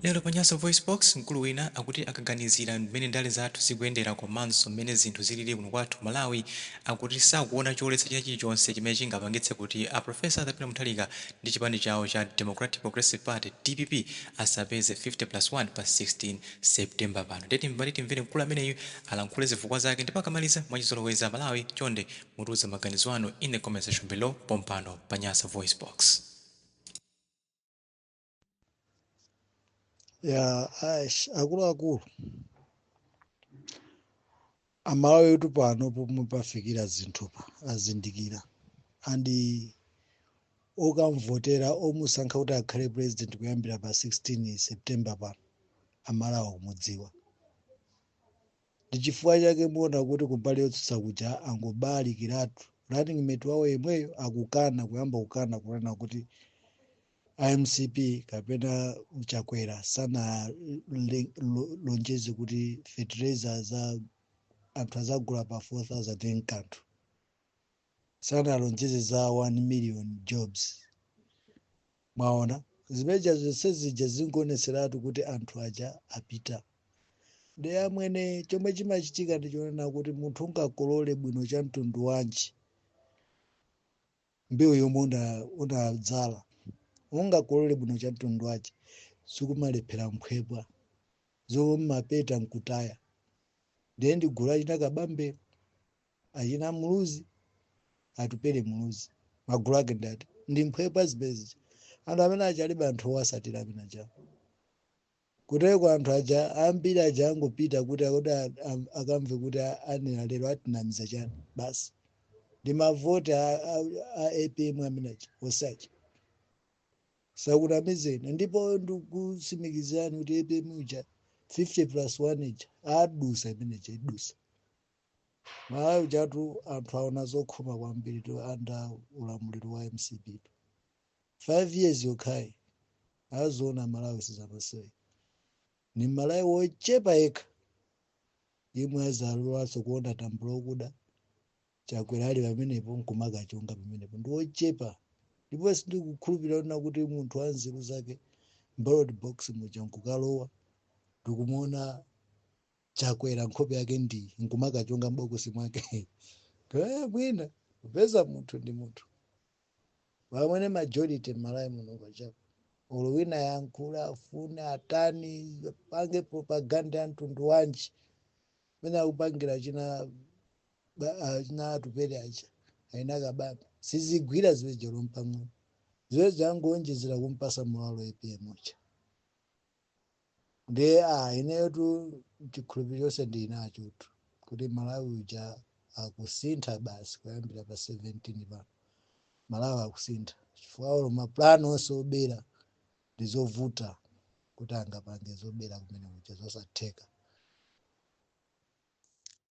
Lero pa Nyasa VoiceBox, mkulu wina akuti akaganizira mmene ndale zathu zikuyendera komanso mmene zinthu zilili kuno kwathu Malawi, akuti sakuona choletsa china chilichonse chimene chingapangitse kuti a Prof. Arthur Peter Mutharika ndi chipani chawo cha Democratic Progressive Party, dpp, asapeze 50 plus 1 pa 16 September pano. Ndiye timvani timvere mkulu ameneyu alankhule zifukwa zake ndipo akamaliza, mwachizolowezi Amalawi chonde mutiuze maganizo anu in the comment section below pompano pa Nyasa VoiceBox. Ya, aish, akuluakulu, Amalawi pano pomwe pafikira zinthupa azindikira and okamvotera omusankha kuti akhale president kuyambira pa 16 September pano, Amalawi akumudziwa. Ndi chifukwa chake muona kuti kumbali yotsutsa kuja angobalikiratu running mate wawo yemweyo akukana, kuyamba kukana kunena kuti MCP kapena Chakwera sanalonjeze kuti fertilizer za anthu azagula pa 4000 nkanthu, sanalonjeze za 1 million jobs. Mwaona zimeja zonse zija zingoneseratu kuti anthu aja apita. Ndi amwene, chomwe chimachitika ndi chonena kuti munthu ungakolole bwino cha mtundu wanji mbewu yomwe unadzala, ungakolole bwino cha mtundu wanji, sikumalephera mphwepwa zomwe mmapeta nkutaya. Ndiye ndi gulu achina Kabambe, achina Muluzi, Atupele Muluzi, magulu ake ndati ndi mphwepwa zimene anthu amene aja alibe anthu owasatira amene aja. Kuteko anthu aja ambiri aja angopita kuti akuti akamve kuti anena lero atinamiza chani, basi ndi mavoti a APM amene aja osacha sakunamizeni. Ndipo ndikusimikizirani kuti APM uja 50 plus 1 ija adusa, imene ija idusa. Malawi ujatu anthu aona zokhoma kwambiri to under ulamuliro wa MCP. 5 years yokhayi azoona Malawi sizamasewera. Ni Malawi wochepa yekha imwe azalowanso kuona tambula okuda Chakwera ali pamenepo nkumakachonga pamenepo, ndi wochepa. Ndipo sindikukhulupirira ona kuti munthu wa nzeru zake ballot box muja nkukalowa ndikumuona Chakwera nkhope yake ndi nkumakachonga m'bokosi mwake. Mwina kupeza munthu ndi munthu pamwene majority m'Malawi muno pachapo, olo wina yankhula afune atani, pange propaganda ya mtundu wanji mene akupangira china china Atupele aja aina Kabambe, sizigwira ziweje lompang'ono, ziwe zangonjezera kumpasa mulalo APM uja. Ndiye ineyo tu chikhulupiriro chonse ndili nacho tu kuti Malawi uja akusintha basi kuyambira pa 17 pano. Malawi akusintha chifukwa olo mapulani onse obera ndi zovuta kuti angapange zobera kumene kuja, zosatheka.